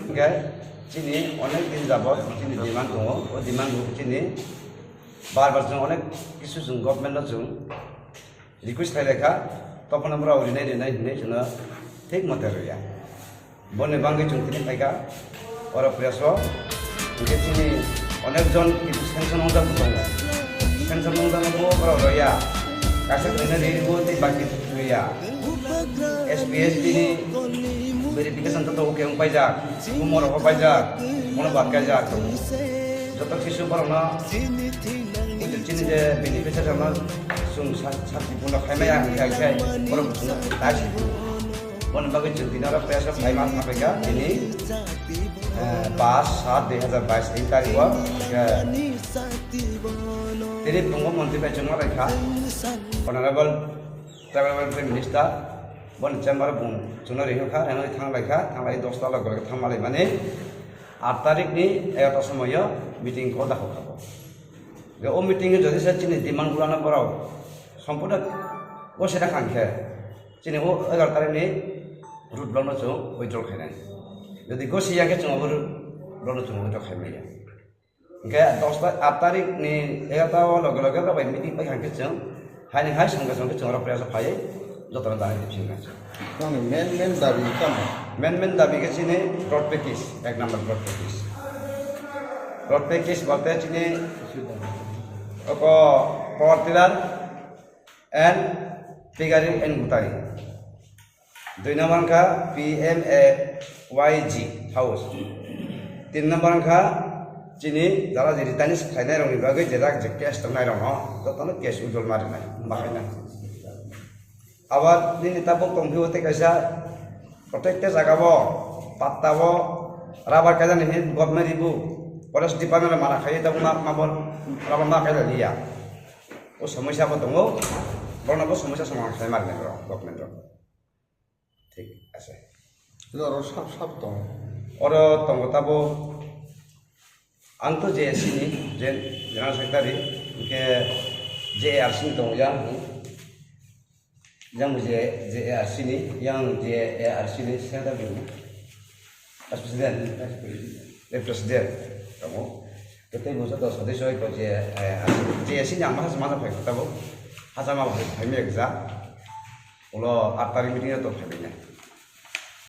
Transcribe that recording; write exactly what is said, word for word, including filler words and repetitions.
Hingke chini onek din jabot chini demand tongo, o demand bo chini bar bar chwng onek kisu chwng government no chwng request khlai laikha, toboni borok rinai rinai hinwi chwngno thik mote rwya. Boni bagwi chwng tini phaikha oro press o, hingke chini onek jon kisu sanction wngjak bo tongo. Sanction wngjak bo borok rwya. Kaisa khlaina ri bo tei baki rwya. S P S T ni verification joto okay wng paijak, tumor rok paijak, bono bad kaijak. Joto kisu borokno chini je beneficiary rokno chwng sa-, sati puno khaimaya hingkhe hingkhe borok chwngno tai si. Boni bagwi chwng tini oro press o phaima saphaikha tini, eh, pas sat dui hazar bais tin tarikh o, eh, tini pungo montri bai chwngno laikha, Honorable Tribal Welfare Minister, boni chamber o bung chwngno rihokha, rengwi thanglaikha, thanglai dosta loge loge thangmalaimani, aat tarikh ni egarota somoio meeting ko dakhokha bo. Je o meeting o jodi se chini demand gulano borok sompurno gosina khan khe, chini o egarota tarikh ni road block no chwng withdraw khainai. Jodi gosi ya khe chwng abo road block no chwng withdraw khaimaya. Hingke dosta, aat tarikh ni egarota o loge loge borok bai meeting pai kha hingke chwng haini hai songkhe songkhe chwng oro press o phaiwi jotono dana di phiyoknai. Nokni main, main dabi tamo? Main, main dabi khe chini broad package, ek number broad package. Broad package bolte chini oko power tiller and piggery and gutari. Dui number wngkha P M A Y G house. Tin number wngkha chini jara je returnees khlainai rokni bagwi je rak je cash tongnai rokno jotono cash withdrawal ma rwnai, bahai na. Abar nini tabuk tongphio tei kaisa protected jaga bo, patta bo, rubber kaisa ni hin government ribu, forest department mana khai tabuk ma, ma bo rubber ma khai liya. O somosya bo tongo, borokno bo somosya somadan khai ma rwnai borok government rok. Thik ase. Oro sap sap tongo. Oro tongo tabuk, ang to J A C ni, Gen-, General Secretary, hingke J A R C ni tongo yang, yang bo J-, J A R C ni, yang J A R C ni Secretary, Vice President, eh, President tongo. Tei bo joto sodesyo bai je, eh, J A C ni ang ma hachama phai tabuk, hachama phai, phai maya kisa. Ulo aat tarikh meeting o to phaibaina.